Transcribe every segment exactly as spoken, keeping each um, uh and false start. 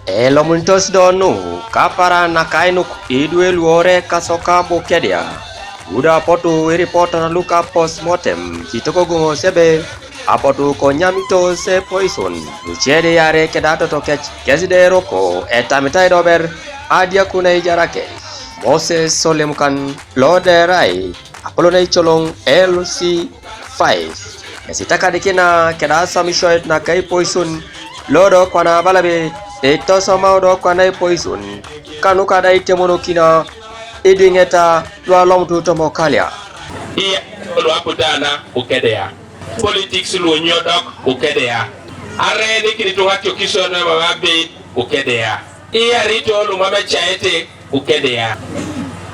Elomunitos do nu kapara nakainuk idwe luore kasoka Bukedea. Uda apotu iripotana luka postmortem kitokogoŋos ebe apotu konyamitos epoison. Luce de yare keda totokec kesi de eroko etamitai dober adiakun eijarakec. Moses Solemkan lo derai apolon eicoloŋ L C five. Esitakadikina keda aswamishoet naka ipoison lo do kwana abalabe eitosomau do kwana ipoison kanuka da itemonokina idiŋeta lualomutu tomokalia. Iya luaputana Bukedea. Politics luonyodok Bukedea. Areenikin ituŋa kiokisio nuemam abeit Bukedea. Iyarito lumam ecaete Bukedea.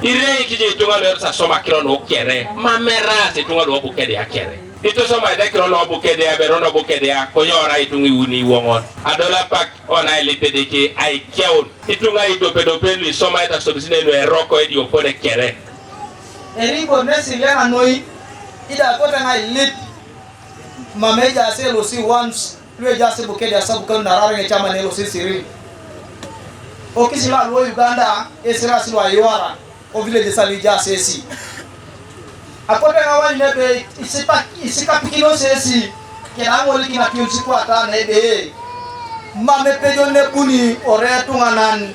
Irei kijo ituŋa lueros asoma akiro nu kere, mam eraas ituŋa luo Bukedea kere. Itosomaete akiro luo Bukedea, berono Bukedea, konye orai ituŋa iuni iwoŋon. Adol apak ona ailipedeke aikeun. Ituŋa idopedopen luisomaete asomisinei nueroko ediopone kere. Eribor nesiliana noi, ida kote ŋa ilip, mam ejaas L C ones, lu ejaas Bukedea sub-county naraar ŋecaman L C three. Okisi lo aluo Uganda, esirasi lu ayuara, o villages alu ijaas esi. Akote ŋa wanyun ebe isipak-, isikapikinos esi, keda ŋolikin apions kwata na ebe, mam epejon nebuni ore etuŋanan,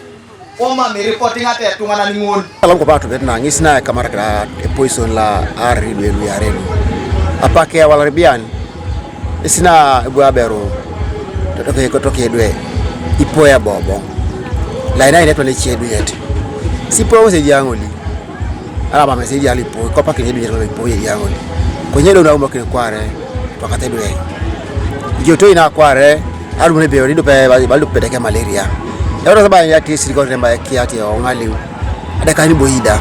o mam iripoti ŋate etuŋanan ŋol. Alam kopa atubet na ŋis na ekamarak da epoison la ari lueluyarelu. Apake awalaribian, isi na ebu aberu, totoke, totoke edwe, ipo ebobo. Laina ine tole ice eduyet. Sipo ŋose ejaŋoli. Ala mam ese ejali ipo, kopakin eduyet kolo ipo ejaŋoli. Konye do na umokin kware, twakat edwe. Ijo toi na kware, adumun ebe ori dupe, bal dupe deke malaria. Eoro saba ya ti sirikon remba ya kia ti oŋaliu. Ada kani boida.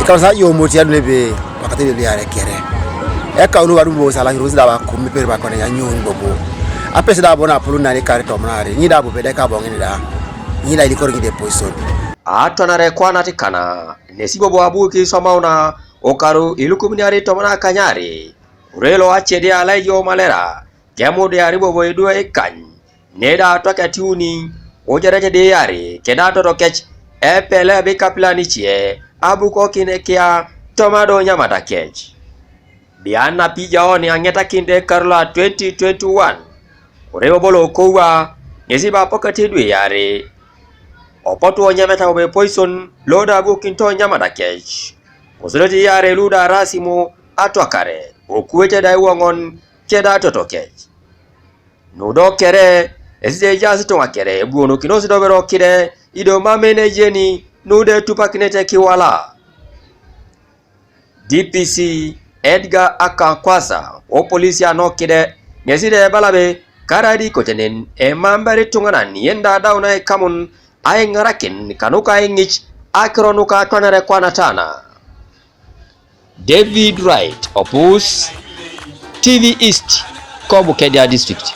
Ikalo sa yo moti adun ebe, wakati ebe biare kere. Eka unu adun bo sala hiru sida ba kumi per ba kone ya nyun bobo. Apesi da bona pulu nani kare tomnari. Ni da bo bede ka bongi ni da. Ni da ilikor ni de poison. Atwanare kwana tikana. Nesi bobo abu ki somauna. Okaru ilukumni ari tomna kanyari. Urelo acedi alai yo malera. Kemudiari bobo idwe ikany, neda atwakatiuni, ojarete diari, keda totokec, epele bikapilanicie, abukokin ekia, tomado nyamadakec. Bian napijaoni aŋetakinde karula twenty twenty-one, kore bobo lokoua, ŋesi bapoket idwe iare, opotu onyameta bobo epoison, loda abukinto nyamadakec. Kosodete iare luda arasimu, atwakare, okuete da iwoŋon, keda totokec. Nudo kere, esije ejaas ituŋa kere, ebuonokinos dobero kide, ido mam enejeni, nudo etupakinete kiwala. D P C Edgar Akakwasa, o polisi anokide, ŋesi de ebalabe, karadi kotenen, emamber ituŋanan, yenda dauna ekamun, aiŋarakin, kanuka aiŋic, akiro nuka atwanare kwanatana. David Wright Opus, T V East, Kobukedia District.